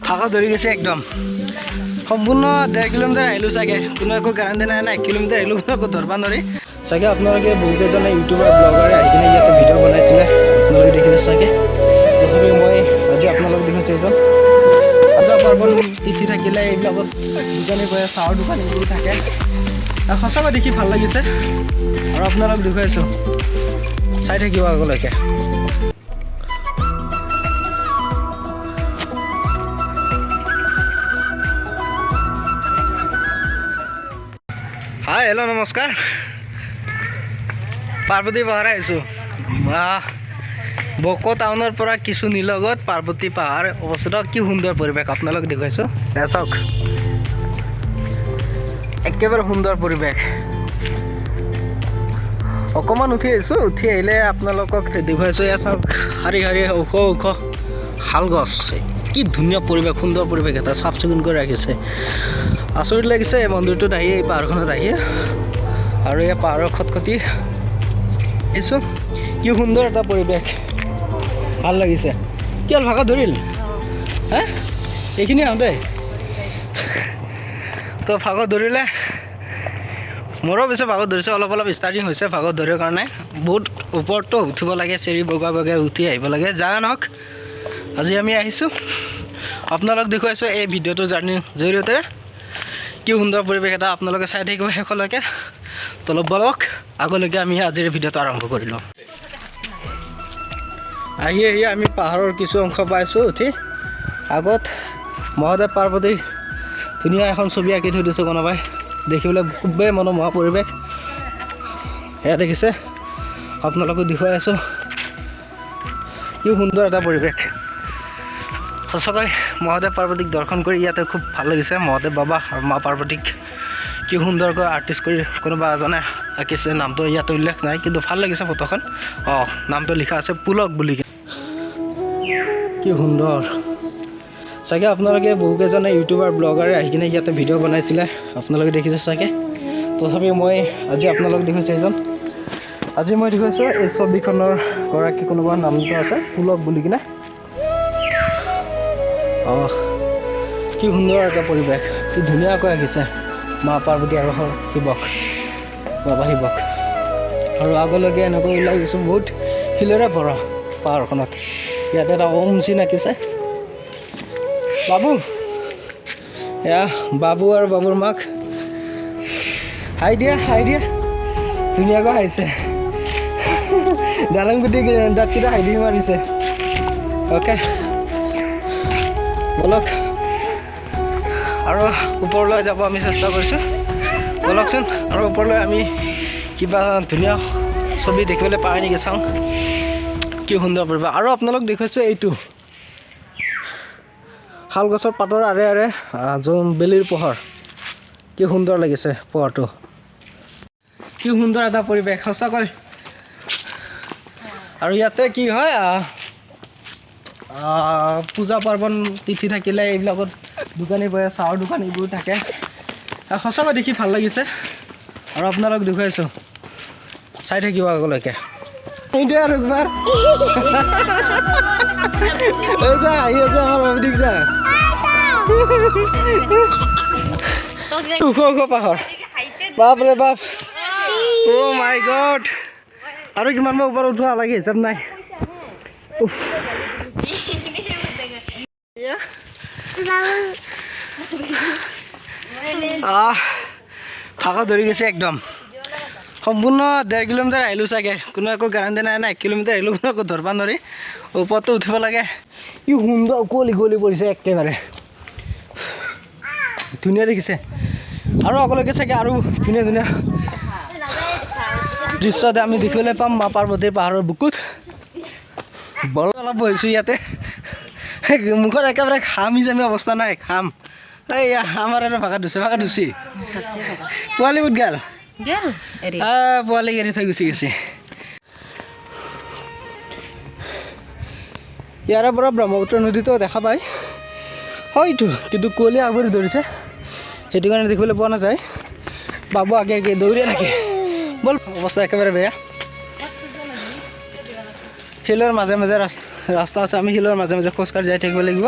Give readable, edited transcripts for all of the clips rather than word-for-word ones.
ভাগৰ ধৰি গৈছে একদম। সম্পূৰ্ণ 1.5 কিলোমিটাৰ আহিলোঁ চাগে, কোনো একো গেৰাণ্টি নাই না। 1 কিলোমিটাৰ আহিলোঁ, কোনো একো ধৰবা নোৱাৰি। চাগে আপোনালোকে বহুকেইজনে ইউটিউবাৰ, ব্লগাৰে আহি কিনে ইয়াতে ভিডিঅ' বনাইছিলে, আপোনালোকে দেখিছে চাগে। তথাপিও মই আজি আপোনালোক দেখুৱাইছোঁ এজন। পূজা পাৰ্বণ তিথি থাকিলে এইবিলাকত দোকানী বহে, চাহৰ দোকান এইবোৰ থাকে। আৰু সঁচাকৈ দেখি ভাল লাগিছে আৰু আপোনালোক দেখুৱাইছোঁ, চাই থাকিব আগলৈকে। হাই, হেল্ল', নমস্কাৰ। পাৰ্বতী পাহাৰ আহিছোঁ। বকো টাউনৰ পৰা কিছু নিলগত পাৰ্বতী পাহাৰ অৱস্থিত। কি সুন্দৰ পৰিৱেশ আপোনালোক দেখুৱাইছোঁ, এয়া চাওক, একেবাৰে সুন্দৰ পৰিৱেশ। অকণমান উঠি আহিছোঁ, উঠি আহিলে আপোনালোকক দেখুৱাইছোঁ। এয়া চাওক, শাৰী শাৰী ওখ ওখ শাল গছ। কি ধুনীয়া পৰিৱেশ, সুন্দৰ পৰিৱেশ এটা, চাফ চিকুণ কৰি ৰাখিছে। আচৰিত লাগিছে এই মন্দিৰটোত আহি, এই পাহাৰখনত আহি। আৰু এই পাহাৰৰ খটখটি আহিছোঁ। কি সুন্দৰ এটা পৰিৱেশ, ভাল লাগিছে। কি হ'ল, ভাগৰ ধৰিল? হে, এইখিনি আহোঁতে তো ভাগৰ ধৰিলে। মোৰো পিছে ভাগৰ ধৰিছে, অলপ অলপ ষ্টাৰ্টিং হৈছে ভাগৰ ধৰাৰ কাৰণে। বহুত ওপৰতো উঠিব লাগে, চিৰি বগাই বগাই উঠি আহিব লাগে। যা নহওক, আজি আমি আহিছোঁ, আপোনালোক দেখুৱাইছোঁ এই ভিডিঅ'টো জাৰ্ণিৰ জৰিয়তে। কি সুন্দৰ পৰিৱেশ এটা, আপোনালোকে চাই থাকিব শেষলৈকে। তলপ বলক, আগলৈকে আমি আজিৰ ভিডিঅ'টো আৰম্ভ কৰিলোঁ। আহি আহি আমি পাহাৰৰ কিছু অংশ পাইছোঁ উঠি। আগত মহাদেৱ পাৰ্বতীৰ ধুনীয়া এখন ছবি আঁকি থৈ দিছে কোনোবাই, দেখিবলৈ খুবেই মনোমোহা পৰিৱেশ। সেয়া দেখিছে, আপোনালোকক দেখুৱাই আছোঁ। কি সুন্দৰ এটা পৰিৱেশ সঁচাকৈ। মহাদেৱ পাৰ্বতীক দৰ্শন কৰি ইয়াতে খুব ভাল লাগিছে। মহাদেৱ বাবা আৰু মা পাৰ্বতীক কি সুন্দৰকৈ আৰ্টিষ্ট কৰি কোনোবা এজনে আঁকিছে। নামটো ইয়াতে উল্লেখ নাই, কিন্তু ভাল লাগিছে ফটোখন। অঁ, নামটো লিখা আছে পুলক বুলি। কি সুন্দৰ। চাগে আপোনালোকে বহুকেইজনে ইউটিউবাৰ, ব্লগাৰে আহি কিনে ইয়াতে ভিডিঅ' বনাইছিলে, আপোনালোকে দেখিছে চাগে। তথাপিও মই আজি আপোনালোক দেখুৱাইছোঁ এজন। আজি মই দেখুৱাইছোঁ এই ছবিখনৰ গৰাকী কোনোবা, নামটো আছে পুলক বুলি কিনে। অঁ, কি সুন্দৰ এটা পৰিৱেশ, কি ধুনীয়াকৈ আঁকিছে মা পাৰ্বতী আৰু শিৱক, বাবা শিৱক। আৰু আগলৈকে এনেকৈ ওলাই গৈছোঁ, বহুত শিলেৰে ভৰা পাহাৰখনত। ইয়াতে এটা ওম চিন আঁকিছে। বাবু, এয়া বাবু আৰু বাবুৰ মাক। হাই দিয়া, হাই দিয়া। ধুনীয়াকৈ হাঁহিছে। ডালং গুটি দাঁতকেইটা হাঁহি দি মাৰিছে। অ'কে, ব'লক, আৰু ওপৰলৈ যাব আমি চেষ্টা কৰিছোঁ। ব'লকচোন, আৰু ওপৰলৈ আমি কিবা ধুনীয়া ছবি দেখিবলৈ পাওঁ নেকি চাওঁ। কি সুন্দৰ পৰিৱেশ। আৰু আপোনালোক দেখুৱাইছোঁ এইটো শাল গছৰ পাতৰ আঁৰে আঁৰে জোন বেলিৰ পোহৰ, কি সুন্দৰ লাগিছে পোহৰটো। কি সুন্দৰ এটা পৰিৱেশ সঁচাকৈ। আৰু ইয়াতে কি হয়, আহ, আহ, পূজা পাৰ্বণ তিথি থাকিলে এইবিলাকত দোকানী বহে, চাহৰ দোকান এইবোৰ থাকে। সঁচাকৈ দেখি ভাল লাগিছে আৰু আপোনালোক দেখুৱাইছোঁ, চাই থাকিব আগলৈকে। এইটোৱে আৰু একবাৰ এই যা, আহি আছে আমাৰ বাবুটিক যা। ওখ ওখ পাহাৰ, বাপ ৰে বাপ। অ' মাই গড, আৰু কিমান মান ওপৰত উঠোৱা লাগে হিচাপ নাই। উফ। এয়া। আহ, ভাগৰ ধৰি গৈছে একদম। সম্পূৰ্ণ 1.5 কিলোমিটাৰ আহিলোঁ চাগে, কোনো একো গেৰাণ্টি নাই না। 1 কিলোমিটাৰ আহিলোঁ, কোনো একো ধৰবা নোৱাৰি। ওপৰতো উঠিব লাগে। কি সুন্দৰ কুঁৱলী কুঁৱলী পৰিছে, একেবাৰে ধুনীয়া দেখিছে। আৰু আগলৈকে চাগে আৰু ধুনীয়া ধুনীয়া দৃশ্য আমি দেখিবলৈ পাম মা পাৰ্বতীৰ পাহাৰৰ বুকুত। বল, অলপ বহিছোঁ ইয়াতে। মুখত একেবাৰে ঘামি জামি অৱস্থা নাই ঘাম। এইয়া আমাৰ এটা ভাগৰ ধৰিছে, ভাগৰ ধৰিছে। পোৱালি ক'ত গ'ল? গেল এৰি। পোৱালি এৰি থৈ গুচি গৈছে। ইয়াৰে পৰা ব্ৰহ্মপুত্ৰ নদীটো দেখা পায় হয়তো, কিন্তু কুঁৱলী আৱৰি ধৰিছে, সেইটো কাৰণে দেখিবলৈ পোৱা নাযায়। বাবু আগে আগে দৌৰিয়ে থাকে। ব'ল, অৱস্থা একেবাৰে বেয়া। শিলৰ মাজে মাজে ৰাস্তা আছে, আমি শিলৰ মাজে মাজে খোজকাঢ়ি যাই থাকিব লাগিব।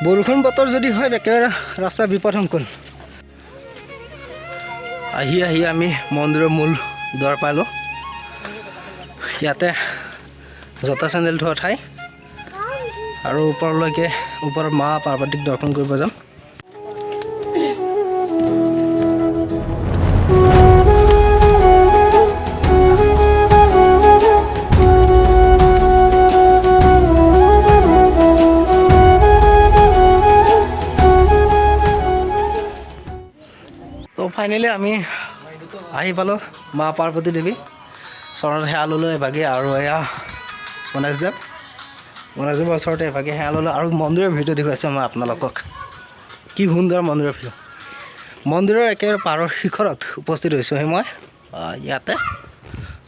বৰষুণ বতৰ যদি হয়, একেবাৰে ৰাস্তা বিপদসংকুল। আহি আহি আমি মন্দিৰৰ মূল দুৱাৰ পালোঁ। ইয়াতে জোতা চেণ্ডেল থোৱা ঠাই আৰু ওপৰলৈকে, ওপৰত মা পাৰ্বতীক দৰ্শন কৰিব যাম। তো ফাইনেলি আমি আহি পালোঁ মা পাৰ্বতী দেৱী চৰণত সেৱা ল'লোঁ এভাগি। আৰু এয়া গণেশদেৱ, গণেশদেৱৰ ওচৰতে এভাগি সেৱা ল'লোঁ আৰু মন্দিৰৰ ভিডিঅ' দেখুৱাইছোঁ মই আপোনালোকক। কি সুন্দৰ মন্দিৰৰ ভিডিঅ'! মন্দিৰৰ একেবাৰে পাৰৰ শিখৰত উপস্থিত হৈছোঁহি মই ইয়াতে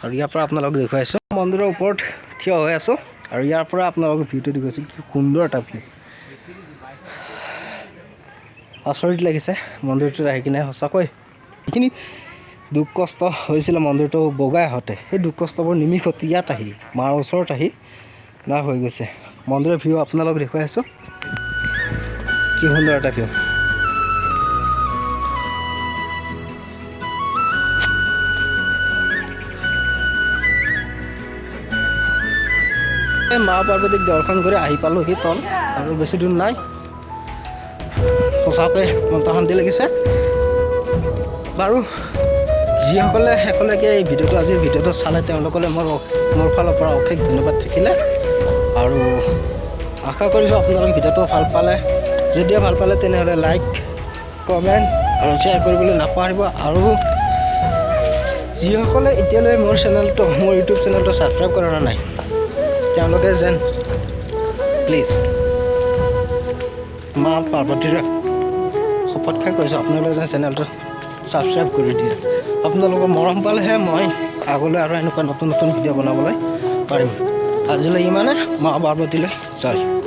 আৰু ইয়াৰ পৰা আপোনালোকক দেখুৱাইছোঁ। মন্দিৰৰ ওপৰত থিয় হৈ আছোঁ আৰু ইয়াৰ পৰা আপোনালোকক ভিউটো দেখুৱাইছোঁ। কি সুন্দৰ এটা ভিউ! আচৰিত লাগিছে মন্দিৰটোত আহি কিনে। সঁচাকৈ যিখিনি দুখ কষ্ট হৈছিলে মন্দিৰটো বগাই আহোঁতে, সেই দুখ কষ্টবোৰ নিমিষত ইয়াত আহি, মাৰ ওচৰত আহি না হৈ গৈছে। মন্দিৰৰ ভিউ আপোনালোকক দেখুৱাই আছোঁ। কি সুন্দৰ এটা ভিউ! মা পাৰ্বতীক দৰ্শন কৰি আহি পালোহি তল আৰু বেছি দূৰ নাই। সঁচাকৈ মনটো শান্তি লাগিছে। বাৰু, যিসকলে শেষলৈকে এই ভিডিঅ'টো, আজিৰ ভিডিঅ'টো চালে, তেওঁলোকলৈ মোৰ ফালৰ পৰা অশেষ ধন্যবাদ থাকিলে। আৰু আশা কৰিছোঁ আপোনালোকে ভিডিঅ'টো ভাল পালে। যদিও ভাল পালে, তেনেহ'লে লাইক, কমেণ্ট আৰু শ্বেয়াৰ কৰিবলৈ নাপাহৰিব। আৰু যিসকলে এতিয়ালৈ মোৰ চেনেলটো, মোৰ ইউটিউব চেনেলটো ছাবস্ক্ৰাইব কৰা নাই, তেওঁলোকে যেন প্লিজ, মা পাৰ্বতীৰ শপত খাই কৈছোঁ, আপোনালোকে যেন চেনেলটো ছাবস্ক্ৰাইব কৰি দিয়ে। আপোনালোকৰ মৰম পালেহে মই আগলৈ আৰু এনেকুৱা নতুন নতুন ভিডিঅ' বনাবলৈ পাৰিম। আজিলৈ ইমানে। মা পাৰ্বতীলৈ জয়।